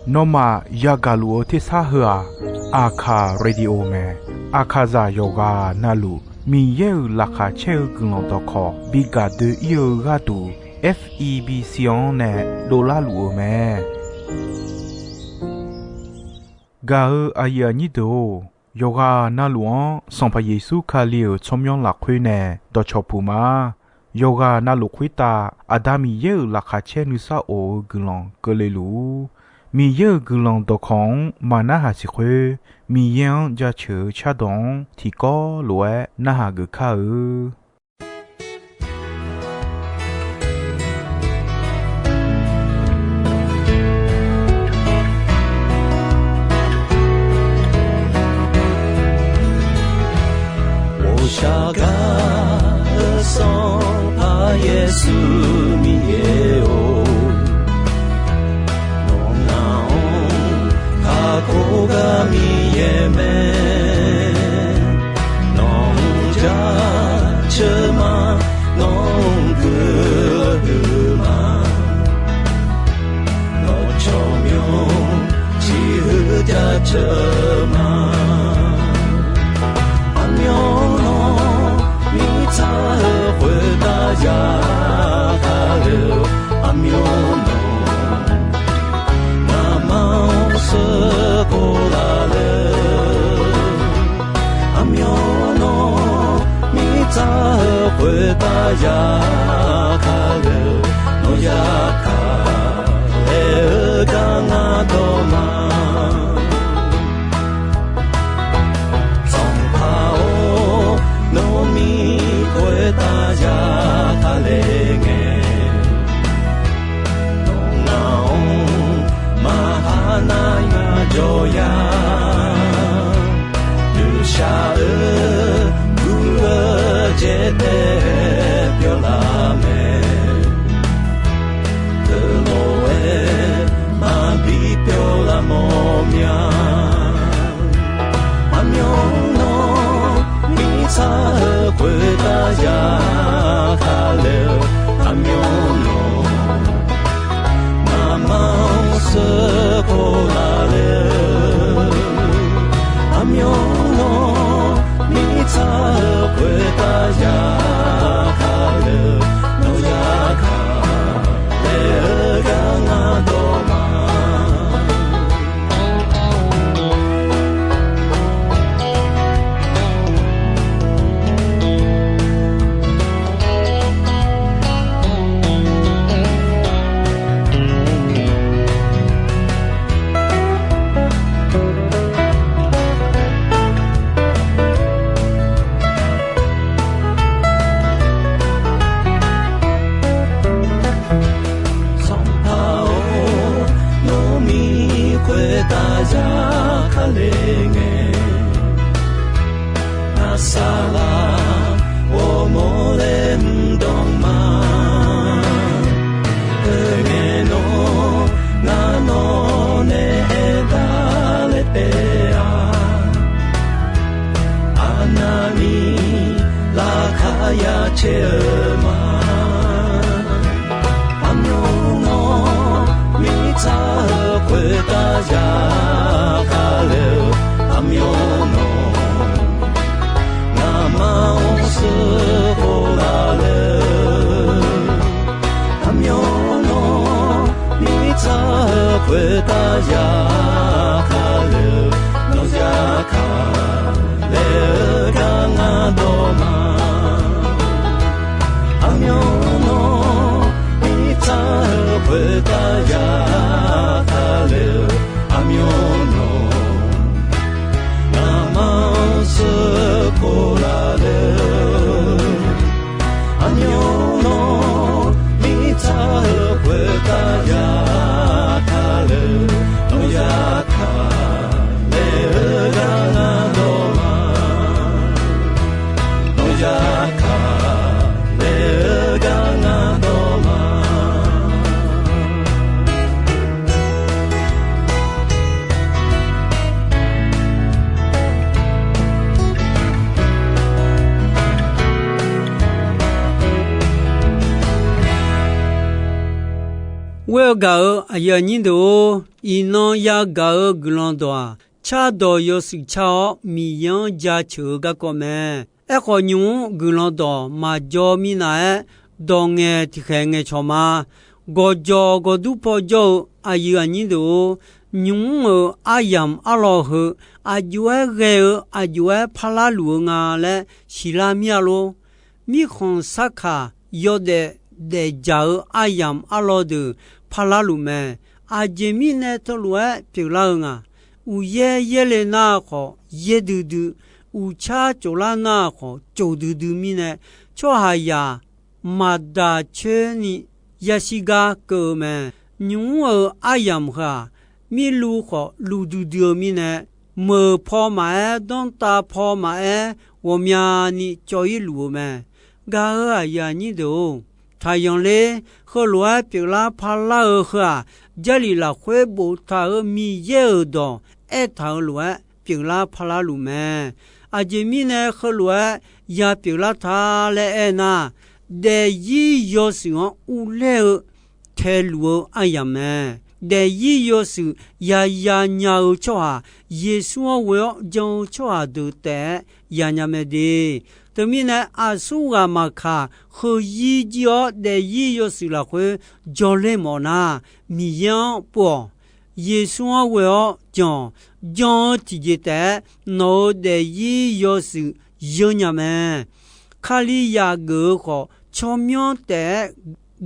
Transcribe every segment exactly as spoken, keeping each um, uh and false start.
Nawmaf yagaq luf-eu tersar heu-aq, Aqkaq Radio mae. Aqkaqzaq yawqghaq navluf Miqyaer-euq laqkhaq caer-eu guiqlanq dawqkawq bi gaq doe-ir-eu gharduq, F E B C-anr nae dovlar luf-eu mae. Gaq-eu aqyuif aqnyir deuq-or, yawqghaq navluf-anr Sanqpaq Yeqsur Kali-euq tsawrmyanr lafkhoer nae dawqcawq puq ma. Yawqghaq navluf khoertav Aqda Miqyaer-euq laqkhaq caer nuisar of-eu guiqlanq keuvle luf-ur. Miqyaer-euq guiqlanq dawqkawq-anr maqnarhaq siq khoer, Miqyaer-anr jaceuq-eu cardawq-anr tiqkawv lof-aer narhaq geuf kar-eu. 我下嘎的上怕耶稣 Miqyaer-or, nawq ngaq-anr kakhof gar Miqyaer mae. Nawq-anr jaceuq ma, nawq-anr guiqlanq huiq ma. Nawq tsawrmyanr ciqhuiq jaceuq ma. Aqmyanluf mirtsaq-eu khoertav ya kale-eu, aqmyanluf ngamaf-anr sheuqkhof laf le. Aqmyanluf mirtsaq-eu khoertav ya kale-eu, nawq ya kale-eu gar ngar dawq ma. Sanqpaq-or, nawq mir khoertav ya kale ngae, nawq ngaq-anr maqha nar ngar jawr ya. Dusha-eu gur-eu jaetae pyawr laf mae. Teulof-aer maqbi pyawr laf mawr mya. Aqmyanluf mirtsaq-eu khoertav ya kale-eu, aqmyanluf ngamaf-anr sheuqkhof laf le-eu, aqmyanluf mirtsaq-eu khoertav ya kale-eu, nawq ya kale-eu gar ngar dawq ma. Sanqpaq-or, nawq mir khoertav ya kale ngae, ngar saqlaq ghawrmawr laer mr dawq ma. Aerngae nawr ngar nawq nae aertaq laer taef-a. Aqnavni laqkhaq ya caer-eu ma. Aqmyanluf mirtsaq-eu khoertav ya kale-eu, aqmyanluf ngamaf-anr sheuqkhof laf le-eu, aqmyanluf mirtsaq-eu khoertav ya kale-eu, nawq ya kale-eu gar ngar dawq ma. Aqmyanluf mirtsaq-eu khoertav ya kale-eu, aqmyanluf ngamaf-anr sheuqkhof laf le-eu, aqmyanluf mirtsaq-eu khoertav ya kale-eu, nawq ya kale-eu gar ngar dawq ma. Nawq Ghoer-eu gaq-euq aqyuif aqnyir deuq-or, iqnan yagaq-eu guiqlanq dawq-aq, cardawq yawshuif car-awr Miqyaer-anr jaceuq-eu garkawv mae. Aerkhawf, nymq-mr guiqlanq dawq maqjaw minav-aer, dawq ngaeq tiqkhaeq ngaeqcawq ma. Gawqjawq gawqdur paw jawr-eu aqyuif aqnyir deuq-or, nymq-mr-euq aryamq arlawr heu, aqjox-aer ghae-eu aqjox-aer parlar luf-eu nga laer siqlar mir-a lor. Mirkhanq sarkaq yawdaef daefdzaq-eu aryamq arlawr deuq parlar luf mae. Aqjeq mirnae teulof-aer pyeuflar-eu nga. Uqyaer yaerle nar khawf yaer duidui, uqcar coflar nar khawf cof duidui mirnae, tsawrhaqzaq maqdaq coer ni yashir gar keuv-eu mae. Nymq-mr-euq aryamq heu-aq, mirluv khawf luv duidui-eu mirnae, meuq paw maqaer, danrtav paw maqaer, ghawqmyani cawv-ir luf-eu mae. Gaq-euq aqyuif aqnyir deuq-or, taqyanq ler, heulof-aer pyeuflar parlar-eu heu-aq, Jarlif lafkhoer boftaq-euq Miqyaer-euq dawq aertaq-euq lof-aer pyeuflar parlar luf mae. Aqjeq mirnae heulof-aer ya pyeuflar ta laer aernar, daefzir yawshuif-anr urler-eu taeluf-eu aryamq mae. Daefzir yawshuif yaya nya-eu tsawrhaq, Yeqsur-anr ghoe-awr jan-eu tsawrhaq deuq taef-aer yanya mae de. Teumirnae, aqsurghaq maqkaq, heuzir jir-awr daefzir yawshuif lafkhoer jawrler mawf nar, Miqyaer-anr pov-awq. Yeqsur-anr ghoe-awr jan-awq. Jan-eu tiqjeq taef-aer nawq-euq daefzir yawshuif yeur nya mae. Kalizaq geuf-eu khawf, tsawrmyanr taef-aer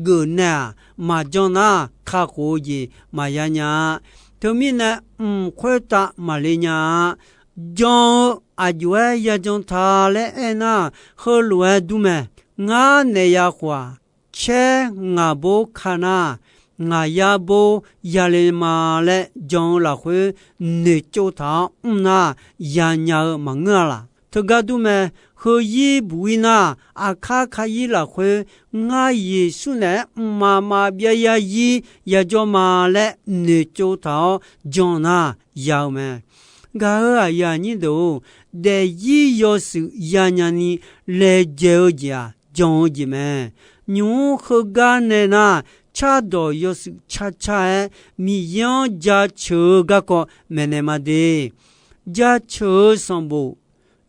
geuf nae-aq, maqjan nar kakhof-eu jeq maqya nya-a. Teumirnae, mq khoertav maqle nya-a. Jan-eu aqjox-aer yajan ta laer aernar, heulof-aer dur mae. Ngar naeq ya khof-aq, caer ngaq bor ka nar, ngaq yar bor yale ma laer jan-eu lafkhoer noeqtsov taq-awr mr nar, yanya-eu maqngeur-a laq. Teugar dur mae. Heuzir buq-ir nar, aqkar ka-ir lafkhoer ngar Yeqsur naeq-aer mqmaq maqbyav yazir yajawr ma laer noeqtsov taq-awr jan nar ya-eu mae. Gaq-euq aqyuif aqnyir deuq-or, daefzir yawshuif yanya ni laejae-eu jeq-aq, jan-eu jeq mae. Nymq-mr heugar nae nar, cardawq yawshuif carcar-aer Miqyaer-anr jaceuq-eu garkawv maeqnaeq ma de. Jaceuq-eu sanqbof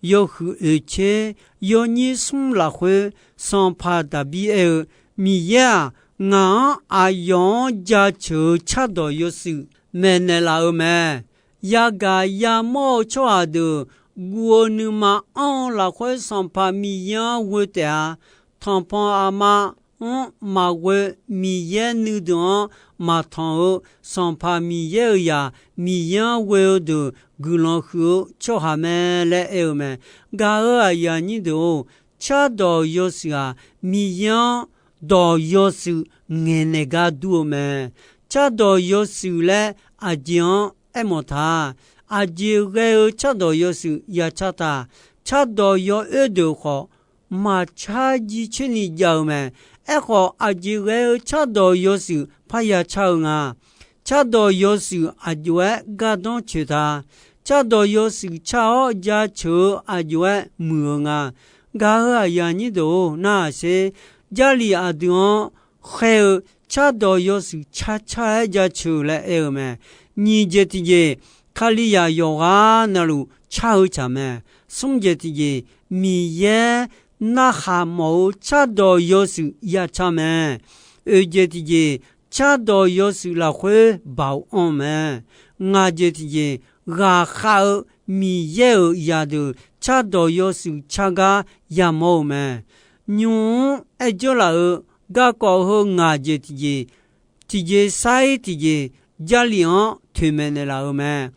yawhuiq oeqtser yawnyir smr lafkhoer, sanqpaq Daqbir aer-eu, Miqyaer-aq, ngaq-anr aqyawf-anr jaceuq-eu cardawq yawshuif maeqnaeq laf-eu mae. Yagaq yamawr-eu tsawrhaq deuq guv-eu nuima anr-eu lafkhoer Sanqpaq Miqyaer-anr ghoe taef-a. Tanqpanq aqma-anr maqghoe, Miqyaer nuideuq-anr maqtanq-eu Sanqpaq Miqyaer-euq zaq, Miqyaer-anr ghoe-eu deuq guiqlanq huiq-eu tsawrhaq mae laer aer-eu mae. Gaq-euq aqyuif aqnyir deuq-or, cardawq yawshuif-aq, Miqyaer-anr dawq yawshuif ngaeqnaeq gar dur-eu mae. Cardawq yawshuif laer aqjeq-anr aermawf ta. Aqjeq ghae-eu cardawq yawshuif yacar ta. Cardawq yawoer deuq khawf, maqcar jircoer ni jav-eu mae. Aerkhawf, aqjeq ghae-eu cardawq yawshuif parya car-eu nga. Cardawq yawshuif aqjox-aer gardanr coeq ta. Cardawq yawshuif car-awr jaceuq-eu aqjox-aer muiq-eu nga. Gaq-euq aqyuif aqnyir deuq-or, narhaq sher. Jarlif aqdui-anr khaer-eu cardawq yawshuif carcar-aer jaceuq laer aer-eu mae. Nyiq jeq tiqjeq, Kalizaq yawqghaq navluf car-eu tsaq mae. Smr jeq tiqjeq, Miqyaer narhaq mawf-eu cardawq yawshuif yacar mae. Oeq jeq tiqjeq, cardawq yawshuif lafkhoer baoq anr-eu mae. Ngaq jeq tiqjeq, ghaqkhav-eu Miqyaer-euq zaqdeuq cardawq yawshuif car gar yamawr-eu mae. Nymq-mr aer dzeur laf-eu garkawv heu ngaq jeq tiqjeq, tiqjeq sair tiqjeq, Jarlif-anr toeqmaeq naeqlaf-eu mae.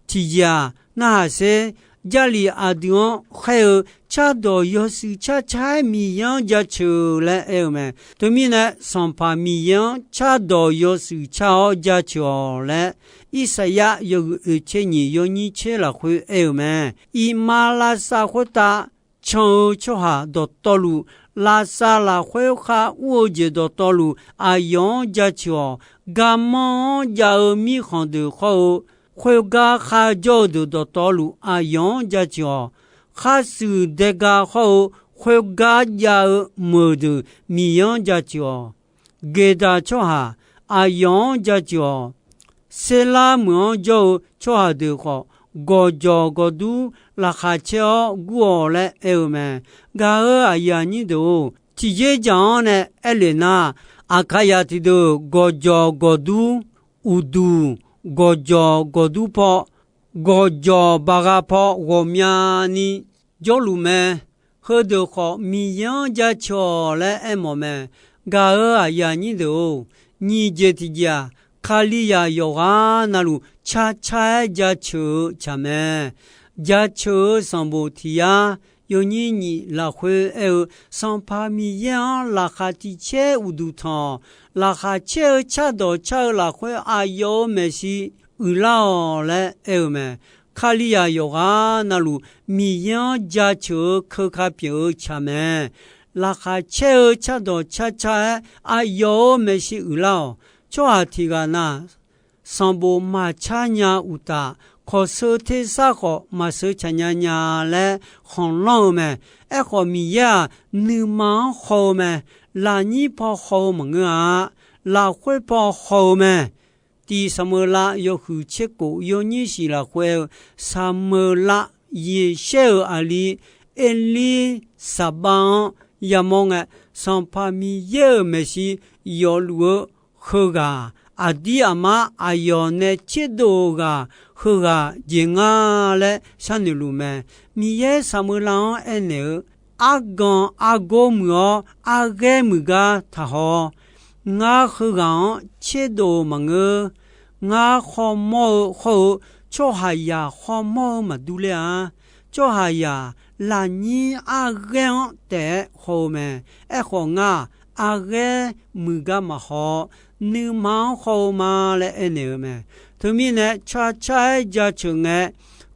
Tiqjeq-aq, narhaq sher. Jarlif aqdui-anr khaer-eu cardawq yawshuif carcar-aer Miqyaer-anr jaceuq laer aer-eu mae. Teumirnae, Sanqpaq Miqyaer-anr cardawq yawshuif car-awr jaceuq-awq laer, Irsaqyar yawhuiq oeq tser nyiq yawnyir tser lafkhoer aer-eu mae. Iqmalavshav khoertav can-eu tsawrhaq dawqtawvluf, lavshav lafkhoer khar ur-eu jeq dawqtawvluf aqyawf-anr jaceuq-awq. Garmanr-anr jav-eu mirkhanq deuq khawr-eu, khoergar kharjawr-eu deuq dawqtawvluf aqyawf-anr jaceuq-awq. Kharshuif daega khawr-eu, khoergar jav-eu meuq deuq Miqyaer-anr jaceuq-awq. Geqdaq tsawrhaq, aqyawf-anr jaceuq-awq. Serlar meuq-anr jawr-eu tsawrhaq deuq khawf, gawqjawq gawqdur laqkhaq caer-awr gur-awq laer aer-eu mae. Gaq-euq aqyuif aqnyir deuq-or, tiqjeq dzaq-anr nae aer lef nar, Aqkaqyaq tiqdeuq gawqjawq gawqdur, uqduq gawqjawq gawqdur paw, gawqjawq baqgha paw ghawqmyani jawrluf mae. Heudeuq khawf, Miqyaer-anr jaceuq-awq laer aermawf mae. Gaq-euq aqyuif aqnyir deuq-or, nyiq jeq tiqjeq-aq, Kalizaq yawqghaq navluf carcar-aer jaceuq-eu tsaq mae. Jaceuq-eu sanqbof tiq yar yawnyir nyiq lafkhoer aer-eu, Sanqpaq Miqyaer-anr laqkhaq tiq caer uqduq tanq-awq. Laqkhaq caer-eu cardawq car-eu lafkhoer aqyawf-euq maeqshi uiqlar-awq laer aer-eu mae. Kalizaq yawqghaq navluf Miqyaer-anr jaceuq-eu keuka pyeuf-eu tsaq mae. Laqkhaq caer-eu cardawq carcar-aer aqyawf-euq maeqshi uiqlar-awq. Tsawrhaq tiq ghaq na, sanqbof maqcar nya uqtaf, kawqseu tersar khawf maqseu tsaqnya nya laer khanqlanr-eu mae. Aerkhawf, Miqyaer-aq, nuima-anr haw-eu mae. Lafnyir paw haw-eu maqngeur-a. Lafkhoer paw haw-eu mae. Tiq Saqmeuqlav yawhuiq tser kof yawnyir shiq lafkhoer-eu, Saqmeuqlav Yeqshaer-euq aqli Erlirsaqbav-anr yamawr ngae, Sanqpaq Miqyaer-euq maeqshi yawfluf-eu heughaq, aqdir aqmar aqyawf nae tserdov-eu ghaq heughaq jeq nga laer sharnoeq luf mae. Miqyaer Saqmeuqlav-anr aernaeq-eu, Arganq argor muiq-awr, arghaer muiq gar taqhaw-awr, ngar heughaq-anr tserdov-eu maqngeur. Ngar khawmawr-eu hawr-eu, tsawrhaqzaq khawmawr-eu maqdur ler-a. Tsawrhaqzaq lafnyir arghaer-anr taef-aer haw-eu mae. Aerkhawf, ngar-aq, arghaer muiq gar maqhaw-awr, nuima-anr haw-eu ma laer aernaeq-eu mae. Teumirnae, carcar-aer jaceuq ngae,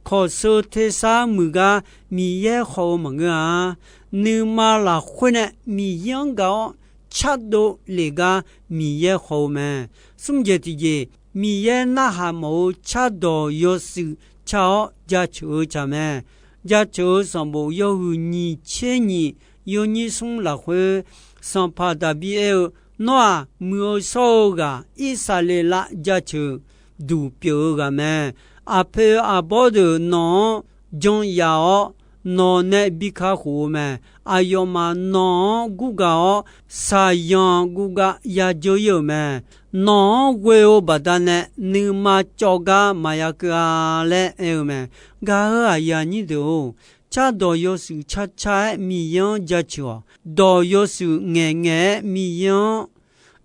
kawqseu tersar muiq gar Miqyaer haw-eu maqngeur-a. Nuima lafkhoer nae Miqyaer-anr gaq-awr cardov lef gar Miqyaer haw-eu mae. Smr jeq tiqjeq, Miqyaer narhaq mawf-eu cardawq yawshuif car-awr jaceuq-eu tsaq mae. Jaceuq-eu sanqbof yawhuiq nyiq tser nyiq yawnyir smr lafkhoer, sanqpaq Daqbir aer-eu, Nawr-aq, muiq-eu shawr-eu ghaq, Irsaqleqlav jaceuq duq pyeuf-eu ghaq mae. Aqpoeq aqbawr deuq nawq-anr jan yaf-awr, nawq nae bi kakhof-eu mae. Aqyawfmaf nawq-anr gurgaq-awr, shaqzanq guvgav yadzeur ir-euq mae. Nawq-anr ghoe-eu baqdanae nuima cawv gar maqya keuv-a laer aer-eu mae. Gaq-euq aqyuif aqnyir deuq-or, cardawq yawshuif carcar-aer Miqyaer-anr jaceuq-awq. Dawq yawshuif ngaeqngaeq-aer Miqyaer-anr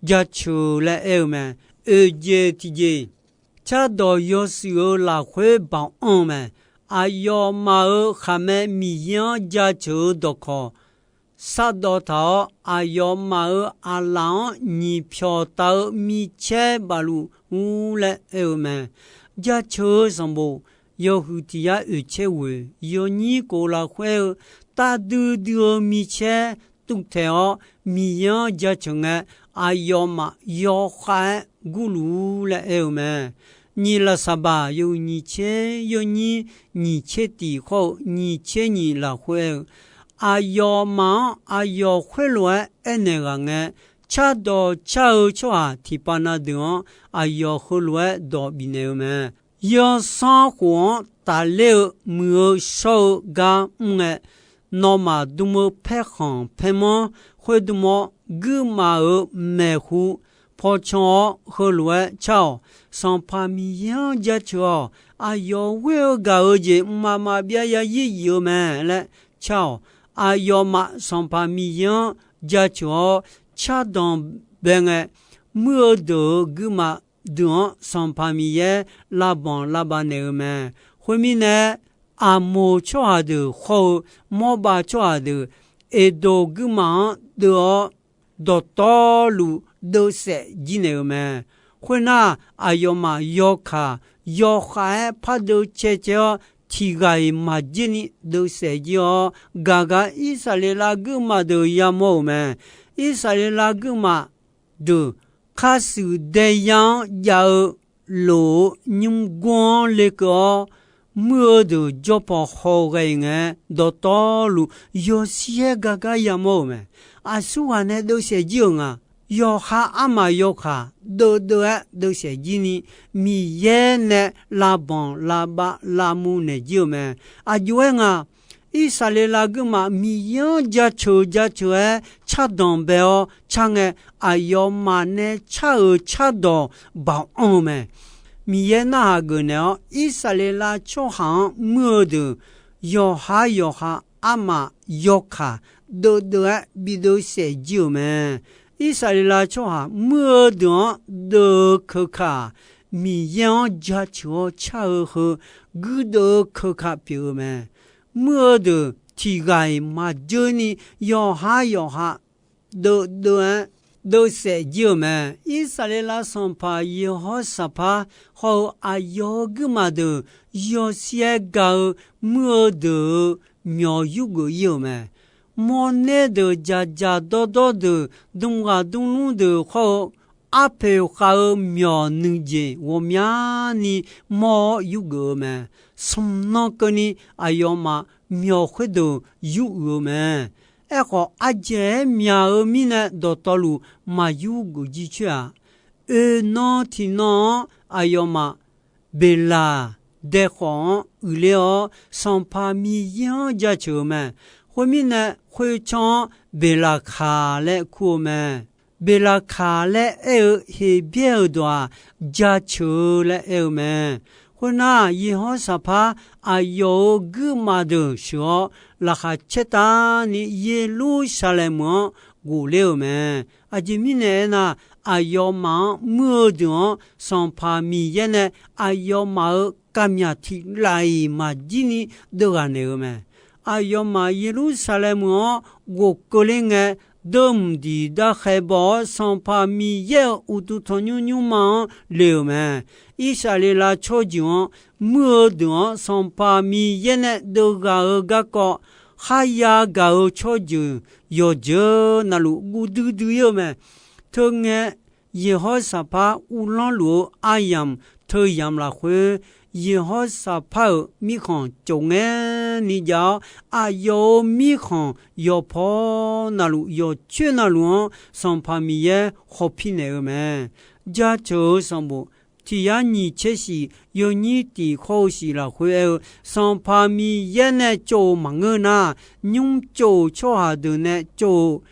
jaceuq laer aer-eu mae. Oeq jeq tiqjeq, cardawq yawshuif-euq lafkhoer baoq anr-eu mae. Aqyawfmaf-euq khaqmae Miqyaer-anr jaceuq-eu dawqkawq sardawv taq-awr, aqyawfmaf-euq aqlaf-anr nyiq pyawq taf-eu micaer baf luf ur laer aer-eu mae. Jaceuq-eu sanqbof yawhuiq tiq yar oeq caer ghoeq yawnyir kof lafkhoer-eu, tavdui dui-eu micaer tuvtaeq-awr, Miqyaer-anr jaceuq ngae, aqyawfmaf yawkhav-aer gurluf-ur laer aer-eu mae. Nyiq lafsaqbaq yawhuiq nyiq tser yawnyir nyiq tser tiq khawr-eu nyiq tser nyiq lafkhoer aer-eu, aqyawfmaf-anr aqyawf khoerlof-aer aernaeq ghaq ngae, cardawq car-eu tsawrhaq tiqpav na deuq-anr aqyawf heulof-aer dawq bifnaeq-eu mae. Yawsanr khof-anr tafler-eu muiq-eu shawr-eu gar mr ngae, nawmaf dm-eu paerkhanq paermanr khoerdm-awr, guirmaf-euq maeqhu paw can-awr heulof-aer car-awq. Sanqpaq Miqyaer-anr jaceuq-awq. Aqyawf ghoer-eu gaq-eu jeq mqmaq maqbyav ya yir yif-eu mae laer car-awq. Aqyawfmaf Sanqpaq Miqyaer-anr jaceuq-awr cardanq bae ngae, muir-eu deuq-euq guirmaf deuq-anr Sanqpaq Miqyaer lavbanq lavbav naeq-eu mae. Khoermirnae, Aqmoq tsawrhaq deuq hawr-eu Mawrbav tsawrhaq deuq Eqdoq guirmaf-anr deuv-awr, dawqtawvluf deuvsaef jir naeq-eu mae. Khoernar, aqyawfmaf yawkaq yawkhav-aer pardeuv cae cae-awr, tiq ghaq-iq maqjer ni deuvsaef jir-awr, gaq gar Irsaqleqlav guirmaf deuq yamawr-euq mae. Irsaqleqlav guirmaf deuq, khar shuif daeyar-anr jav-eu lof-eu nymrgor-anr lekeuv-awr, muir-eu deuq jawrpaw haw ghae-iq ngae, dawqtawvluf yawshir-aer gar gar yamawr-euq mae. Aqsurghaq nae deuvsaef jir-euq nga. yawqha armaf yawkaq deuvdeuv-aer deuvsaef jir ni, Miqyaer nae lavbanq lavbav lavmuv naeq jir-euq mae. Aqjox-aer nga, Irsaqleqlav guirmaf Miqyaer-anr jaceuq jaceuq-aer cardanq bae-awr car ngae, aqyawfmaf nae car-euq cardawq baoq anr-eu mae. Miqyaer narhaq geufnaeq-awr, Irsaqleqlav tsawrhaq-anr muir-eu deuq yawqha yawqha armaf yawkaq deuvdeuv-aer bideuvsaef jir-euq mae. Irsaqleqlav tsawrhaq muir-eu deuq-anr deuv-eu keuka-aq, Miqyaer-anr jaceuq-awr car-eu heu guirdeuv-eu keuka pyeuf-eu mae. Muir-eu deuq tiqghaq-iq maqjeur ni yawqha yawqha deuvdeuv-aer deuvsaef jir-euq mae. Irsaqleqlav sanqpaq Yeqhawr Saqpar hawr-eu aqyawf-euq guirmaf deuq yawshir-aer gaq-eu muir-eu deuq-euq myawq yurgeuf ir-euq mae. Mawrner deuq dzaqdzaq dawrdawr deuq dmghaq dmlmr deuq hawr-eu arpoeq khav-eu myawq nuijeq ghawqmyani mawr-awr yurgeuf-eu mae. Smq nan keuvni aqyawfmaf myawq khoerdeuq yuruiq-eu mae. Aerkhawf, ardzaeq-aer myaq-eu mirnae dawqtawvluf maqyur geuf jir coer-aq, oeq nan tiqnan-anr aqyawfmaf Beqlaq daekhawf-anr uiqler-awr, Sanqpaq Miqyaer-anr jaceuq-eu mae. Khoermirnae, khoertsanr-anr Beqlaqkaq laer kur-eu mae. Beqlaqkaq laer aer-eu Heqbyaer-euq dawq-aq, jaceuq-eu laer aer-eu mae. Khoernar, Yeqhawr Saqpar aqyawf-euq guirmaf deuq sheuq-awr, laqkhaq caertavni Yeqlursaqlaeq meuq-anr ghofler-euq mae. Aqjeq mirnae aernar, aqyawfmaf-anr muir-eu deuq-anr Sanqpaq Miqyaer nae aqyawfmaf-euq kavmyaq tiq laf-iq maqjir ni deuvghaq naeq-eu mae. Aqyawfmaf Yeqlursaqlaeq meuq-anr ghofkeuv ler ngae, deuvmq diq darkhae baw-awr, Sanqpaq Miqyaer-euq uqduq tanqnymr nymrma-anr le-euq mae. Irsaqleqlav tsawrjeuq-anr muir-eu deuq-anr Sanqpaq Miqyaer nae deuvghaq-eu garkawv, kharya gaq-eu tsawrjeuq yawqjeuq navluf guv duidui ir-eu mae. Teungae, Yeqhawr Saqpar uvlanr luf-eu aryamq teuyamq lafkhoer, Yeqhawr Saqpar-euq mirkhanq cofngaer ni jav-awr, aqyawf-euq mirkhanq yawqpaw navluf yawqcoer navluf-anr Sanqpaq Miqyaer khawpir naeq-eu mae. Jaceuq-eu sanqbof tiq yar nyiq tser shif yawnyir tiq khawr-eu shif lafkhoer aer-eu, Sanqpaq Miqyaer nae cov-euq maqngeur nar, nymr cov-euq tsawrhaq deuq nae cov-euq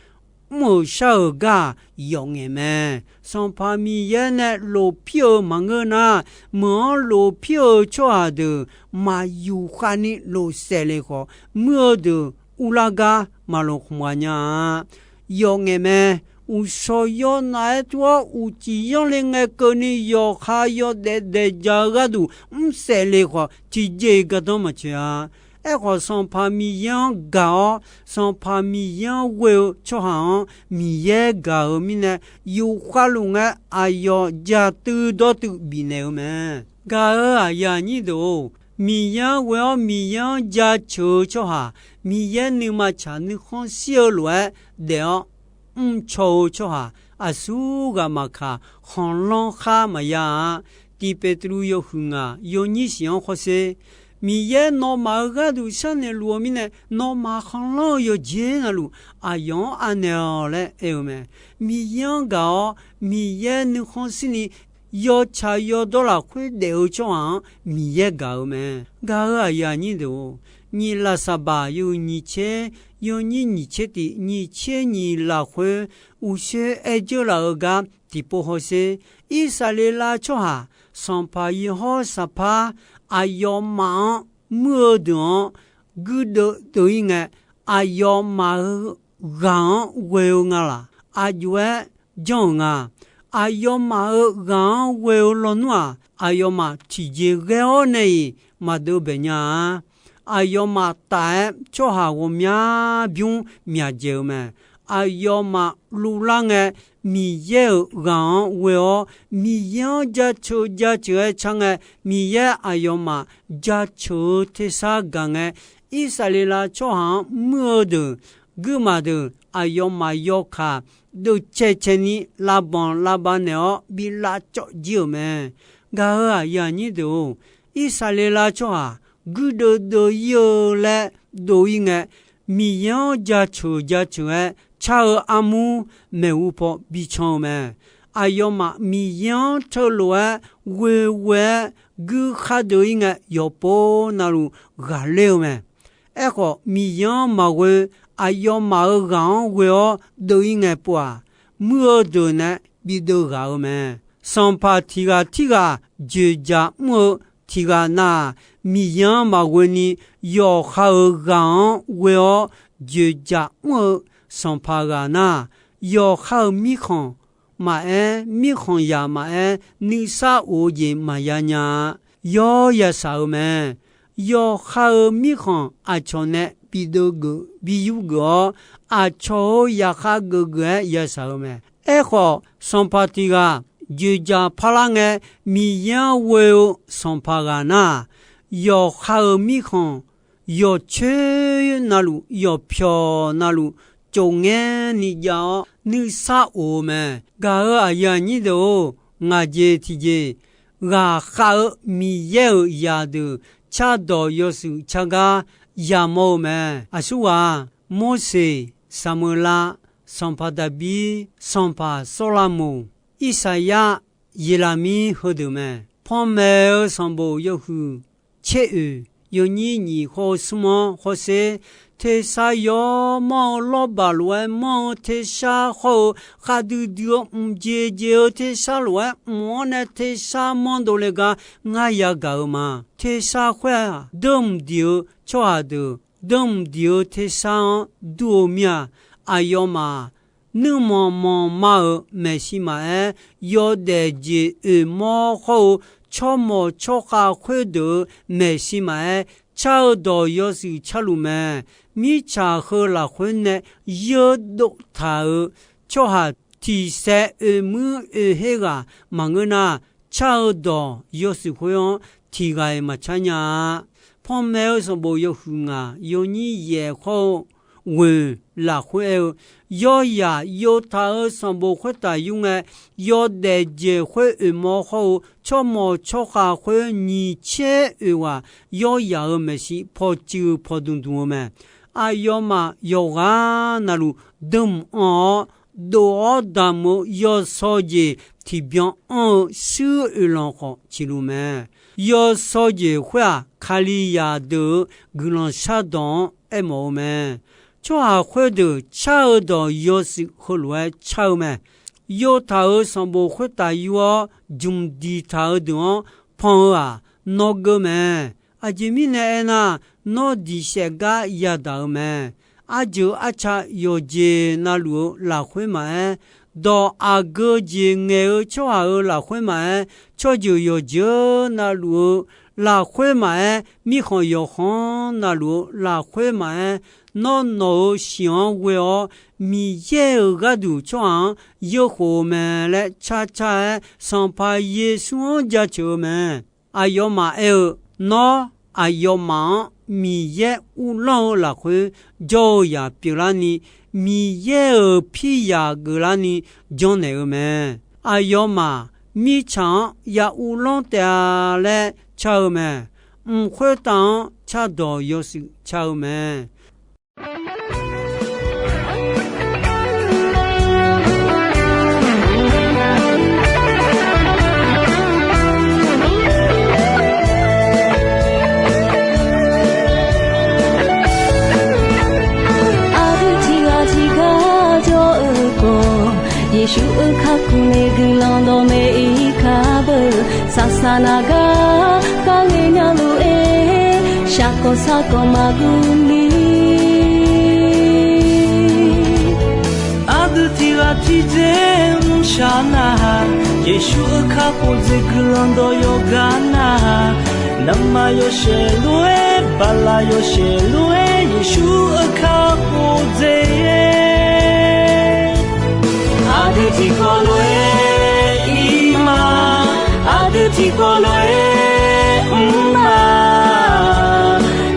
mr-euq shar-euq gar-aq yawf ngaeq mae. Sanqpaq Miqyaer nae lofpir-eu maqngeur nar, meuq-anr lofpir-eu tsawrhaq deuq maq yufkhav ni lofsaef le khawf, muir-eu deuq urlar gar maqloq khmq ghaq nya-a. Yawf ngaeq mae. Uqshawq yawnav-aer tur-awr uqcif yanr le ngae keuvni yawqha yawdaef daef ja-eu gharduq mrsaef le khawf, tiqjeq-iq gardanr maqtsoeq-a. Aerkhawf, Sanqpaq Miqyaer-anr gaq-awr, Sanqpaq Miqyaer-anr ghoe-eu tsawrhaq-anr Miqyaer gaq-euq mirnae, yufkhav luf ngae aqyawf jaqtuiv dawrtuiv bifnaeq-eu mae. Gaq-euq aqyuif aqnyir deuq-or, Miqyaer-anr ghoe-awr Miqyaer-anr jaceuq-eu tsawrhaq, Miqyaer nuima tsaq nuikhanr shir-eu lof-aer daef-awr mrcaw-eu tsawrhaq, aqsur ghaq maqkaq, khanqlanr khar maqya-a. Tiq Beqtuvluv yawhuiq ngaq yawnyir shif-anr hawsher. Miqyaer nawmaf-euq gharduq sharnoeq luf-eu mirnae, nawmaf khanqlanr-eu yawqjeq navluf aqyawf-anr anaeq-awq laer aer-eu mae. Miqyaer-anr gaq-awr Miqyaer nuikhanr shirni yawtsaq yawdawr lafkhoer daef-eu tsawrhaq-anr Miqyaer gaq-eu mae. Gaq-euq aqyuif aqnyir deuq-or, nyiq lafsaqbaq yawhuiq nyiq tser yawnyir nyiq tser tiq nyiq tser nyiq lafkhoer uqshoe aer dzeur laf-eu gar tiqpov hawsher. Irsaqleqlav tsawrhaq, Sanqpaq Yeqhawr Saqpar aqyawfmaf-anr muir-eu deuq-anr guirdeuv deuv-ir ngae, aqyawfmaf-euq ghaq-anr ghoe-eu nga laq? Aqjox-aer janr-euq nga. Aqyawfmaf-euq ghaq-anr ghoe-eu lawnmr-aq, aqyawfmaf tiqjeq ghae-awr nae-iq maqdeuv bae nya-a. Aqyawfmaf taf-aer tsawrhaq ghawqmya bymr myaqdzaeq-eu mae. Aqyawfmaf luvlar ngae, Miqyaer-euq ghaq-anr ghoe-awr, Miqyaer-anr jaceuq jaceuq-aer car ngae, Miqyaer aqyawfmaf jaceuq-eu tersar gaq ngae, Irsaqleqlav tsawrhaq-anr muir-eu deuq, guirmaf deuq, aqyawfmaf yawkaq deuvcae cae ni lavbanq lavbav naeq-awr bi lavcawv jir-euq mae. Gaq-euq aqyuif aqnyir deuq-or, Irsaqleqlav tsawrhaq guirdeuv deuv-ir-eu laer dov-ir ngae, Miqyaer-anr jaceuq jaceuq-aer car-eu armur maeqhu paw bican-eu mae. Aqyawfmaf Miqyaer-anr teulof-aer ghoeghoe-aer guir khar deuv-ir ngae, yawqpov navluf ghaqler-eu mae. Aerkhawf, Miqyaer-anr maqghoe, aqyawfmaf-euq ghaq-anr ghoe-awr deuv-ir ngae pov-aq, muir-eu deuq nae bideuv ghaq-eu mae. Sanqpaq tiq ghaq tirghaq dzoeqdzaq mr-eu tiq ghaq nav-aq, Miqyaer-anr maqghoe ni yawqha-euq ghaq-anr ghoe-awr dzoeqdzaq mr-eu sanqpaq ghaq nar, yawqha-euq mirkhanq maqaer, mirkhanqzaq maqaer, nuisar of-eu jeq maqya nya-a. Yawr yashaq-eu mae. Yawqha-euq mirkhanq aqcawq nae bideuv geuf bi yur geuf-awr, aqcawq-euq zaqkhav geufgeuf-aer yashaq-eu mae. Aerkhawf, sanqpaq tiq ghaq dzoeqdzaq parlar ngae, Miqyaer-anr ghoe-eu sanqpaq ghaq nar-aq, yawqha-euq mirkhanq yawqcoer navluf, yawqpyawq navluf, cofngaer ni jav-awr nuisar of-eu mae. Gaq-euq aqyuif aqnyir deuq-or, ngaq jeq tiqjeq ghaqkhav-eu Miqyaer-euq zaqdeuq cardawq yawshuif car gar yamawr-eu mae. Aqsurghaq, Morseq, Saqmeuqlav, sanqpaq Daqbir, sanqpaq Sawrlamoq, Irsaqyar, Yeqlaqmir heudeuq mae. Panmaeq-eu sanqbof yawhuiq tser oeq, yawnyir nyiq khawr-eu smr-anr hawsher, tersar yawmanr-eu lawrbaq lof-aer manr-eu tersar khawr-eu, khavdui dui-eu mqjeq jeq-eu tersar lof-aer mq-anr nae tersar manr dovle gar ngar yagaq-eu ma. Tersar khoer-aq, deurmq diq-eu tsawrhaq deuq deurmq diq-eu tersar-anr dur-eu mir-a. Aqyawfmaf nuirmanq manqma-euq maeqshi maqaer, yawdaef jeq oeq mawr khawr-eu tsawrmawq tsawrkhav khoerdeuq-euq maeqshi maqaer, car-eu dawq yawshuif carluf mae. Mirtsaq heu lafkhoer nae yeur dov taq-euq tsawrhaq tiq saev oeq muir oeq her ghaq maqngeur nar, car-eu dawq yawshuif khoer-anr tiq ghaq-iq maqcar nya-a. Panmaeq-eu sanqbof yawhuiq ngaq, yawnyir yaeq khawr-eu ghoeq lafkhoer aer-eu, yawrzaq yov taq-euq sanqbof khoertaf yur ngae, yawdaef jeq khoer oeq mawr khawr-eu tsawrmawq tsawrkhav khoer nyiq tser oeq ghaq yawrzaq-euq maeqshi pawcuiv pawdmq dmq-eu mae. Aqyawfmaf yawqghaq navluf deurmq anr-awr, dov-awr damq-eu yawsaw jeq tiqbyan anr-eu shuir oeqlanq khawf ciqluf mae. Yawsaw jeq khoer-aq, Kalizaq deuq-euq guiqlanq shardawq-anr aermawf-eu mae. Tsawrhaq khoerdeuq car-eu dawq yawshuif heulof-aer car-eu mae. Yov taq-euq sanqbof khoertaf yur-awr jmq diqtaq-eu deuq-anr pan-eu-aq, nawr geur mae. Aqjeq mirnae aernar, nawr diq saef gar yadaq-eu mae. Arjeuq arca yawqjeq navluf-eu lafkhoer maqaer, dawq aqgeu jeq ngaeq-eu tsawrhaq-euq lafkhoer maqaer, tsawrjeuq yawqjeuq navluf-eu lafkhoer maqaer, mirkhanq yawqkhanq navluf-eu lafkhoer maqaer, nawr nawq-euq shiq-anr ghoe-awr, Miqyaer-euq gharduq tsawrhaq-anr yeurkhof-eu mae laer carcar-aer, Sanqpaq Yeqsur-anr jaceuq-eu mae. Aqyawfmaf aer-eu, nawr aqyawfmaf-anr Miqyaer uvlanr-eu lafkhoer jawr-eu yaq pyeuflarni, Miqyaer-euq piryaq geuflarni janrnaeq-eu mae. Aqyawfmaf mirtsaq-anr ya uvlanr taef-a laer car-eu mae. Mq khoertav-anr cardawq yawshuif car-eu mae. Aqdui tiqghaq tiqgar jawr-eu khawf, Yeqsur-euq kakhof nae guiqlanq dawqmaeq-ir kar beu. Saqsaq naq gar kar ngae nya lof-aer, shaqkawq sarkawq maqguv ni. Aqdui tiqghaq tiqdzer mrshaq nar-aq, Yeqsur-euq kakhof dzer guiqlanq dawq yawqgar nar-aq, navmaqyawshaef lof-aer, baqlaqyawshaef lof-aer, Yeqsur-euq kakhof dzer Aqdui tiqkawv lof-aer ir ma, aqdui tiqkawv lof-aer mr ma.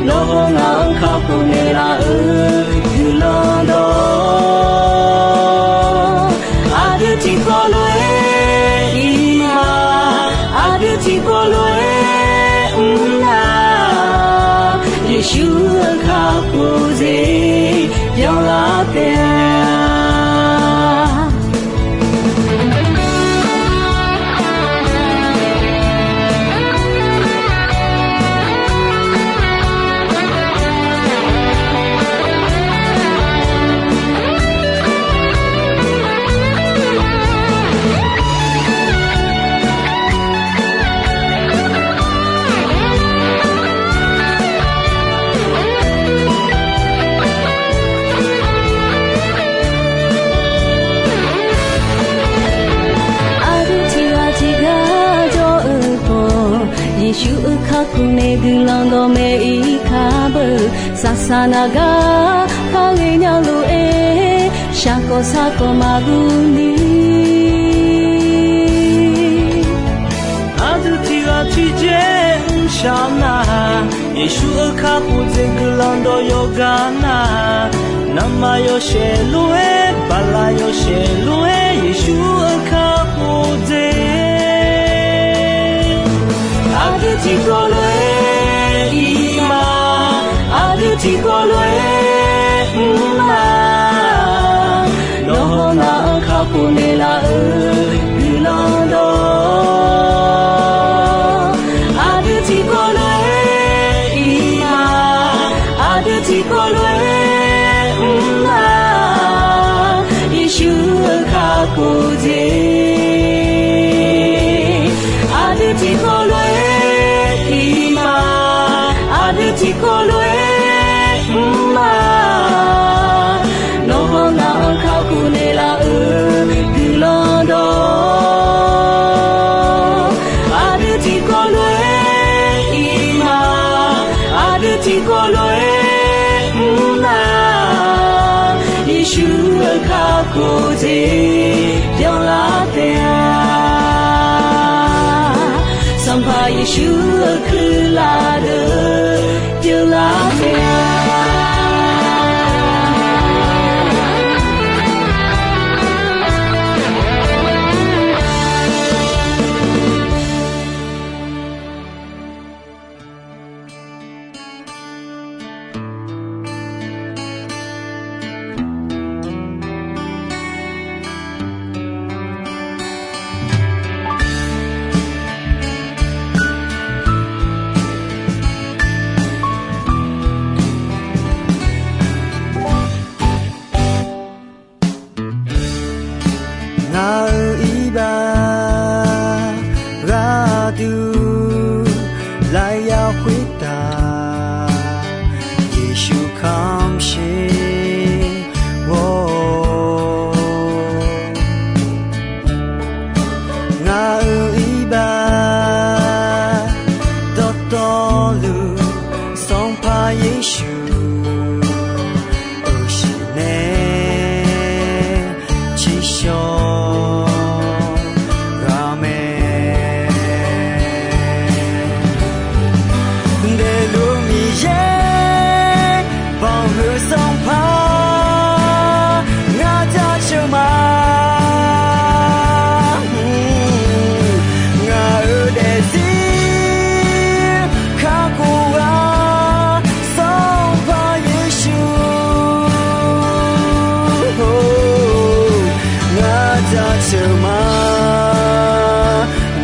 Nawr-eu ngaq-anr kakhof naeqlaf-euq guiqlanq dawq. Aqdui tiqkawv lof-aer ir ma, aqdui tiqkawv lof-aer mr ma. Yeqsur-euq kakhof dzer byanlar taef-a. Yeqsur-euq kakhof nae guiqlanq dawqmaeq-ir kar beu, saqsaq naq gar kar ghaenya lof-aer, shaqkawv sarkawv maqguv ni. Aqdui tiq ghaq tiq dzae mrshaq nar, Yeqsur-euq kakhof dzaeq guiqlanq dawq yawqgar nar, naqma yawshaef lof-aer, baqlaq yawshaef lof-aer, Yeqsur-euq kakhof dzaeq. Aqdui tiqkawv lof-aer ir ma, aqdui tiqkawv lof-aer mr ma. Nawr hawnar-anr kakhof naeqlaf-eu guiqlanq dawq, aqdui tiqkawv lof-aer ir ma, aqdui tiqkawv lof-aer mr ma. Yeqsur-euq kakhof dzaeq. Aqdui tiqkawv lof-aer ir ma, aqdui tiqkawv lof-aer mr ma. Nawr hawnar-anr kakhof naeqlaf-eu guiqlanq dawq, aqdui tiqkawv lof-aer ir ma, aqdui tiqkawv lof-aer mr ma. Yeqsur-euq kakhof dzaeq byanlar taef-a. Sanqpaq Yeqsur-euq kuirlaf deuq byanlar taef-a. Ngaq-euq iqbax gharduq lafyaq khoertav, Yeqsur kamq sher-awr, ngaq-euq iqbax dawqtawvluf, Sanqpaq Yeqsur-euq shiq nae tsiqshawr ghaq mae. Daefluf Miqyaer banqhuiq Sanqpaq ngar jaceuq ma. Ngaq-euq daefzir kakhof ghaq Sanqpaq Yeqsur, ngar jaceuq ma.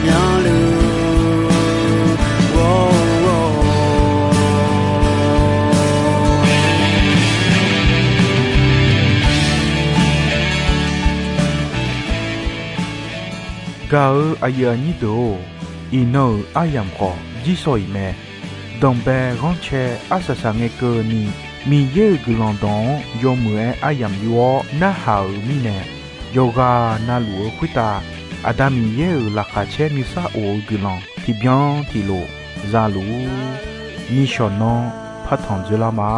Myanluf ghawr-awr, gaq-euq aqyuif aqnyir deuq-or, iqnan-euq aryamq khawf jir sawq-iq mae. Danqbae ghanrcae arsaq saq ngae keuvni, Miqyaer-euq guiqlanq dawq-anr yawmuiq-aer aryamq yur-awr narhaq-euq mirnae, yawqghaq navluf-eu khoertav Aqda Miqyaer-euq laqkhaq caer nuisar of-eu guiqlanq tiqbyan tiqlof za luf-ur. Nishawq nanr partanq dzoerlar ma.